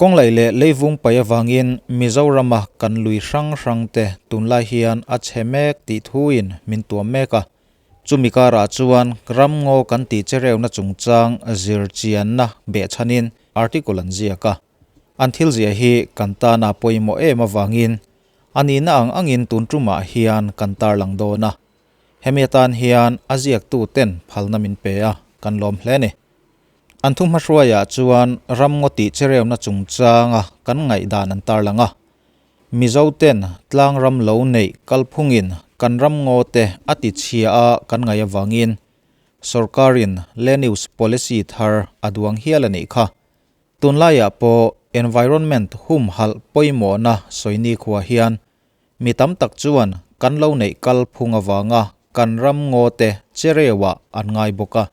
Kawng laih leh leivung paih avangin Mizorama kan lui hrang hrangte tunlai hian a chhe mek tih thuin min tuam mek a. Chumi karah chuan ramngaw kan tih chereuhna chungchang zirchianna behchhanin article an ziak a. An thil ziah hi kan tana pawimawh em avangin a nihna ang angin tun tumah hian kan tarlang dawn a. Hemi atan hian a ziaktu ten phalna min pe a, kan lawm hle ni. An thu hmahruaiah chuan ramngaw tih chereuhna chungchanga kan ngaihdan an tarlang a. Mizo ten tlang ram lo neih kalphungin kan ram ngaw te a ti chhia a kan ngaih avangin sorkarin land use policy thar a duang hial a nih kha. Tunlaiah pawh environment humhalh pawimawhna sawi nikhua hian mi tam tak chuan kan lo neih kalphung avanga kan ram ngaw te chereuah an ngai bawk a.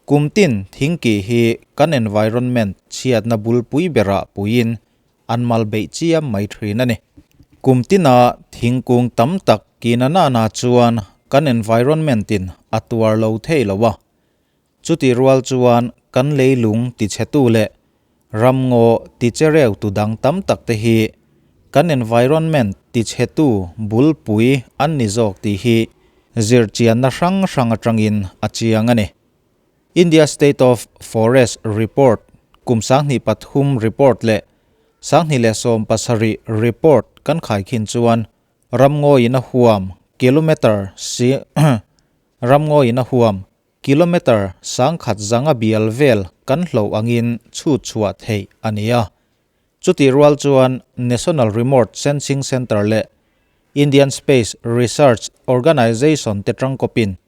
Kum tin thingkih hi kan environment chhiatna bulpui berah puiin An mal beih chiam mai thin a ni. Kum tina thingkung tam tak kina nana chuan kan environment in a tuar lo thei lo a. Chutih rual chuan kan leilung tichhetu leh ramngaw tichereutu dang tam tak te hi kan environment tichhetu bulpui an ni zawk tih hi zirchianna hrang hrang atangin a chiang a ni. India State of Forest Report kum 2003 report leh 2017 report kan khaikhin chuan ramngawiin a huam kilometre si ramngawiin a huam kilometre 10,100 bial vel kan hloh angin chhut chhuah theih a ni a. Chutih rual chuan National Remote Sensing Centre leh Indian Space Research Organisation te tangkawpin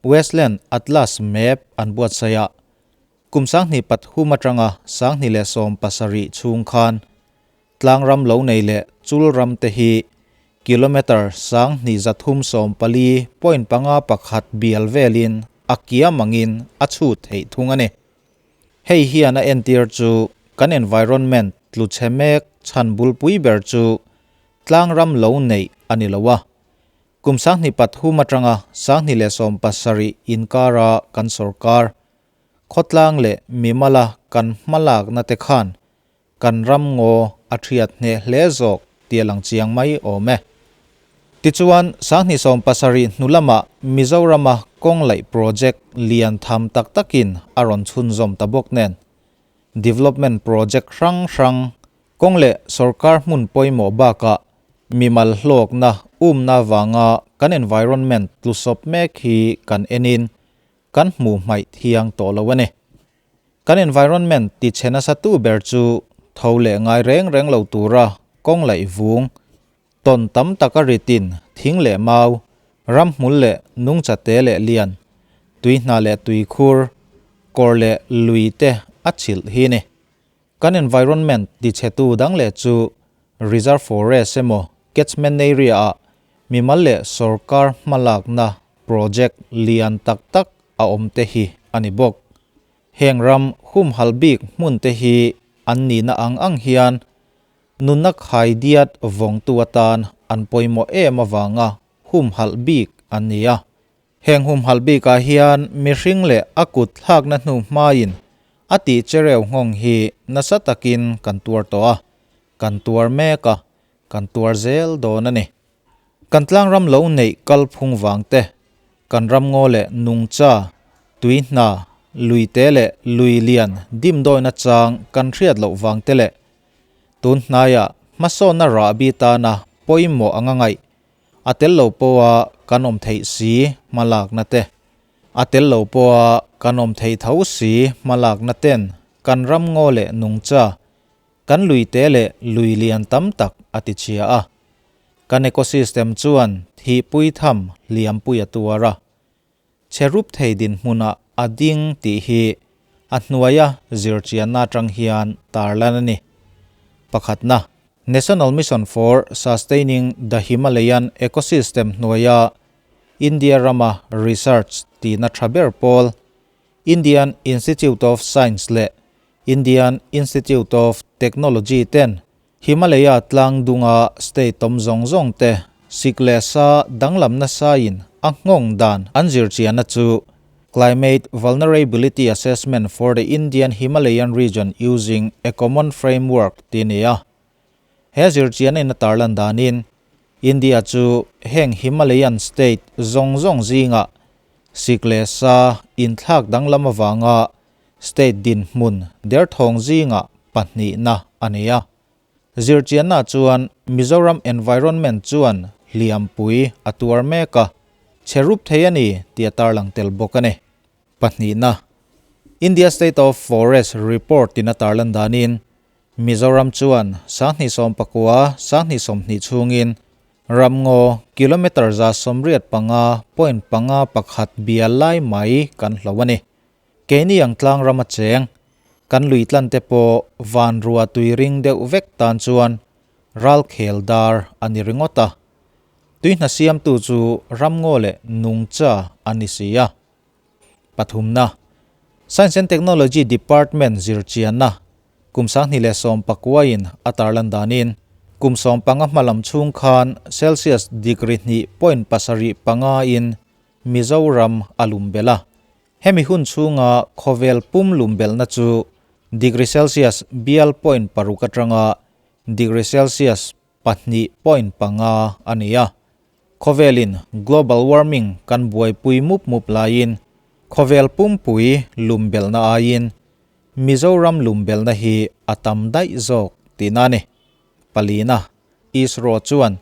Westland Atlas Map an buatsaih a, kum 2003 atanga 2017 chhung khan tlangram lo nei leh chul ram te hi kilometre 2394.51 bial velin a kiam angin a chhut theih thung a ni. Hei hian a entir chu kan environment tlu chhe mek chhan bulpui ber chu tlangram lo neih a ni lo a. Kum 2003 atanga 2017 inkara kan sorkar, khawtlang leh mimala kan hmalakna te khan kan ram ngaw a thiat hneh hle zawk tih a lang chiang mai awm e. Tichuan, 2017 hnu lamah Mizorama kawng laih project lian tham tak takin a rawn chhunzawm ta bawk nen, development project hrang hrang Kawng leh sorkar hmun pawimawh bakah mimal hlawkna umna avanga kan environment tlusawp mek hi kan enin kan hmuh hmaih thiang tawh lo a ni. Kan environment tichhe nasa tu ber chu tho leh ngai reng reng lo tura kawng laih vung, tawn tam taka ritin thing leh mau, ramhmul leh nungchate leh lian, tuihna leh tuikhur, kawr leh lui te a chhilh hi ni. Kan environment tichhetu dang leh chu Reserve Forest emaw catchment area ah mimal leh sorkar hmalakna project lian tak tak a awm te hi a ni bawk. Heng ram humhalh bik hmun te hi an nihna ang ang hian nunna khaidiat vawngtu atan an pawimawh em avanga humhalh bik an ni a. Heng humhalh bikah hian mihring leh a kut thlakna hnu hmain a tih chereu nghawng hi nasa takin kan tuar tawh a, kan tuar mek a, kan tuar zel dawn a ni. Kan tlangram lo neih kalphung vang te, kan ramngaw leh nungcha, tui hna, luite leh lui lian dimdawina chang kan hriat loh vang te leh tun hnaiah hmasawnna rahbi tana pawimawh anga ngaih A tel lo pawha kan awm theih si hmalakna te, a tel lo pawha kan awm theih tho si hmalakna ten kan ram ngaw leh nungcha, kan luite leh lui lian tam tak a ti chhia a. Kan ecosystem chuan thihpui tham hliampui a tuar a. Chhe rup thei dinhmunah a ding tih hi a hnuaia zirchianna atang hian tarlan a ni. Pakhatna, National Mission for Sustaining the Himalayan Ecosystem hnuaia India rama research tihna tha ber pawl Indian Institute of Science leh Indian Institute of Technology ten Himalaya tlang dunga state awm zawng zawng te sik leh sa danglam nasain a nghawng dan an zirchianna chu. Climate Vulnerability Assessment for the Indian Himalayan Region Using a Common Framework tih a ni a. He zirchian in a tarlan danin India chu heng Himalayan state zawng zawng zingah sik leh sa inthlak danglam avanga state dinhmun derthawng zingah pahnihna a ni a. Zirchianna chuan Mizoram environment chuan hliampui a tuar mek a, chhe rup thei a ni tih a tarlang tel bawk a ni. Pahnihna, India State of Forest Report in a tarlan danin Mizoram chuan 2019, 2020 chhungin ramngaw kilometre 185.51 bial lai mai kan hlo a ni. Keini ang tlang ram a cheng, kan lui tlan te pawh van rua tui ring deuh vek tan chuan ral khel dar a ni ringawt a. Tui hna siamtu chu ramngaw leh nungcha a ni si a. Pathumna, Science and Technology Department zirchianna kum 2019 in a tarlan danin kum 15 hmalam chhung khan Celsius degree 2.75 in Mizoram a lum belh a. Hemi hun chhunga khawvel pum lum belhna chu degree Celsius bial point paruk atanga degree Celsius 2.5 a ni a. Khawvelin global warming kan buaipui mup mup laiin khawvel pumpui lum belhna aiin Mizoram lum belhna hi a tam daih zawk tihna a ni. Palina, ISRO chuan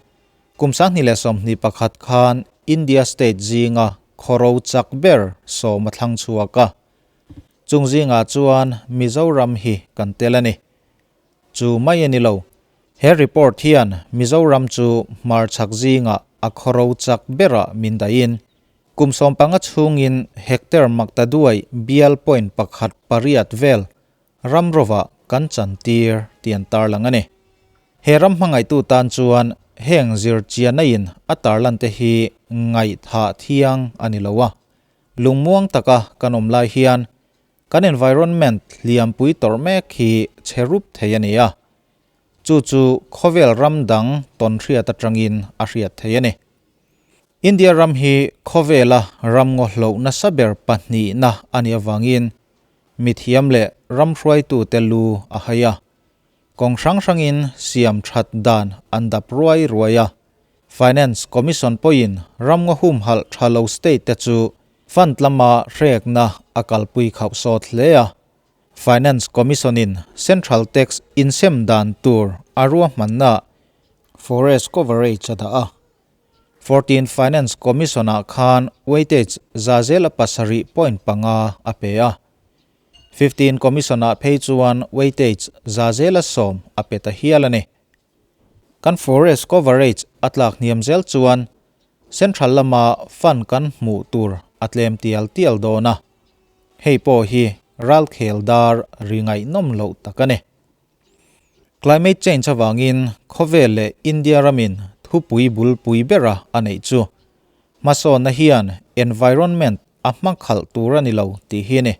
kum 2021 khan India state zinga khawro chak ber 10 a thlang chhuak a. Chung zingah chuan Mizoram hi kan tel a ni. Chu mai a ni lo. He report hian Mizoram chu hmarchhak zinga a khawro chak berah min dahin kum 15 chhungin hectare makta duai bial point pakhat pariat vel ram rova kan chantir tih an tarlang a ni. He ram hmangaihtu tan chuan heng zirchianna in a tarlan te hi ngaihthah thiang a ni lo a. Lungmuang taka kan awm lai hian kan environment hliampui tawrh mek hi chhe rup thei a ni a. Chu chu khawvel ram dang tawn hriat atangin a hriat thei a ni. India ram hi khawvela ram ngaw hloh nasa ber pahnihna a nih avangin mithiam leh ram hruaitute lu a hai a. Kawng hrang hrangin siam that dan an dap ruai ruai a. Finance Commission pawhin ram ngaw humhalh tha lo state te chu fund lama hrekna a kalpui khauh sawt hle a. Finance Commission in Central Tax insem dan tur a ruahmanna forest coverage a dah a. 14 Finance Commission ah khan weightage za zela 7.5 a pe a. 15 Commission ah phei chuan weightage za zela 10 a pe ta hial a ni. Kan forest coverage a tlak hniam zel chuan Central lama fund kan hmuh tur a tlem tial tial dawn a. Hei pawh hi ral khel dar ri ngaihnawm loh tak a ni. Climate change awangin khawvel leh India ramin thupui bulpui bera a neih chu. Hmasawnna hian environment a hma khalh tur a ni lo tih hi a ni.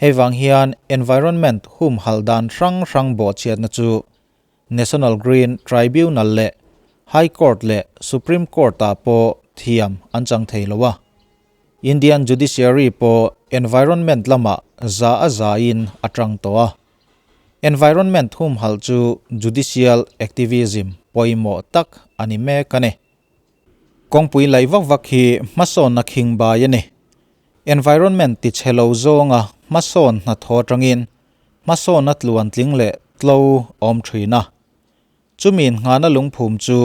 Hei vang hian environment humhalh dan hrang hrang bawhchhiatna chu National Green Tribunal leh High Court leh Supreme Court ah pawh thiam an chang thei lo a. Indian Judiciary pawh environment lamah za a za in a tang tawh a. Environment humhalh chu judicial activism pawimawh tak a ni mek a ni. Kawngpui laih vak vak hi hmasawnna khing bai a ni. Environment ti chhe lo zawnga hmasawn hna thaw atangin hmasawnna tluan tling leh tlo awm thin a. Chumin nghana lungphum chu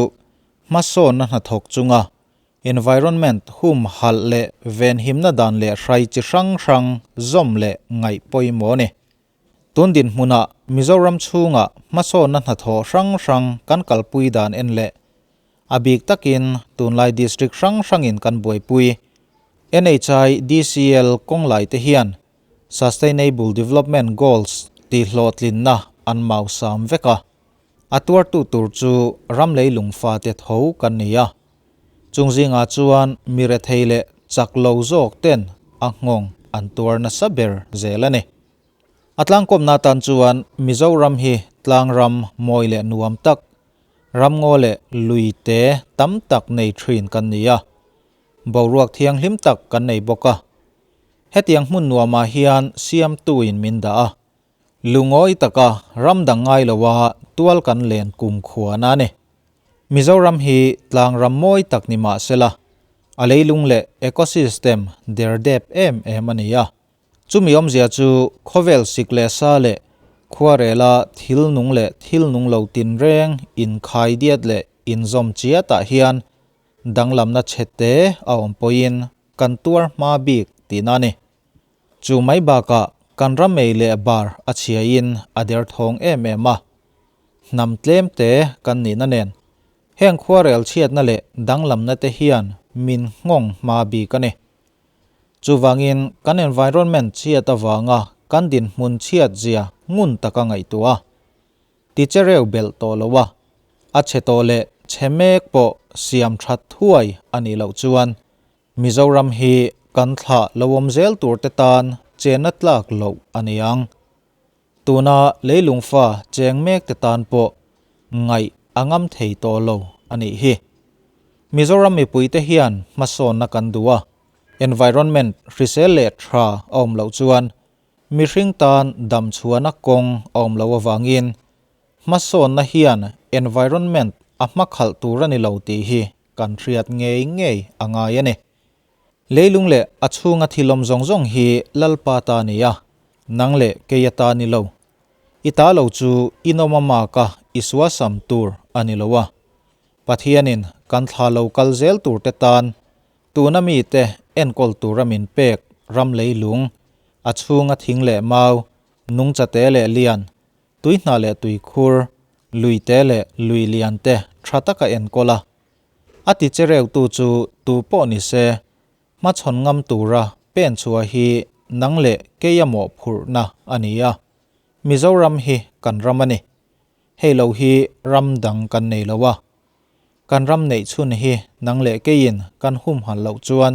hmasawnna hnathawk chunga environment humhalh leh venhimna dan leh hrai chi hrang hrang zawm leh ngaih pawimawh a ni. Tun dinhmunah Mizoram chhunga hmasawnna hnathawh hrang hrang kan kalpui dan en leh a bik takin tunlai district hrang hrangin kan buaipui NHI DCL kawnglai te hian Sustainable Development Goals tih hlawhtlinna an mau sam vek a. A tuartu tur chu ram leilung fa te tho kan ni a. Chung zingah chuan mi rethei leh chak lo zawk ten a nghawng an tuar nasa ber zel a ni. A tlangkawmna tan chuan Mizoram hi tlang ram mawi leh nuam tak, ram ngaw leh lui te tam tak nei thin kan ni a. Boruak thianghlim tak kan nei bawk a. Hetiang hmun nuamah hian siamtuin min dah a, lungawi taka ram dang ngai loa tual kan len kum khuan a ni. Mizoram hi tlang ram mawi tak ni mah sela, a leilung leh ecosystem der dep em em a ni a. Chumi awmzia chu khawvel sik leh sa leh khuarela thil nung leh thil nung lo tinreng inkhai diat leh inzawm chiatah hian danglamna chhete a awm pawhin kan tuar hma bik tihna a ni. Chu mai bakah kan ram ei leh bar a chhiain a derthawng em em a. Hnam tlem te kan nihna nen heng khuarel chhiatna leh danglamna te hian min nghawng hma bik a ni. Chuvangin kan environment chhiat avanga kan dinhmun chhiat zia ngun taka ngaihtuah a. Tichereu belh tawh lo a, a chhe tawh leh chhe mek pawh siam that thuai a nih loh chuan Mizoram hi kan thlah lo awm zel tur te tan chenna tlak loh a ni ang. Tuna leilung fa cheng mek te tan pawh ngaih a ngam thei tawh lo a nih hi. Mizoram mipui te hian hmasawnna kan duh a, environment hrisel leh tha a awm loh chuan Mihring tan damchhuahna kawng a awm loh avangin hmasawnna hian environment a hmakhalh tur a ni lo tih hi kan hriat ngei ngei a ngai a ni. Leilung leh a chhunga thil awm zawng zawng hi Lalpa ta a ni a, nang leh kei ata a ni lo. I ta lo chu i nawm a maka i suasam tur a ni lo a. Pathianin kan thla lo kal zel turte tan Tuna mite enkawl tura min pek ram leilung, a chhunga thing leh mau, nungchate leh lian, tuihna leh tuikhur, luite leh lui liante tha taka enkawl a. A ti chereutu chu tu pawh ni se, hmachhawn ngam tura pen chhuah hi nang leh keia mawhphurhna a ni a. Mizoram hi kan ram a ni. Hei lo hi ram dang kan nei lo a. Kan ram neih chhun hi nang leh keiin kan humhalh loh chuan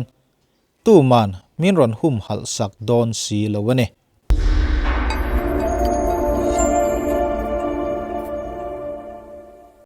tuman min rawn humhalh sak dawn si lo a ni.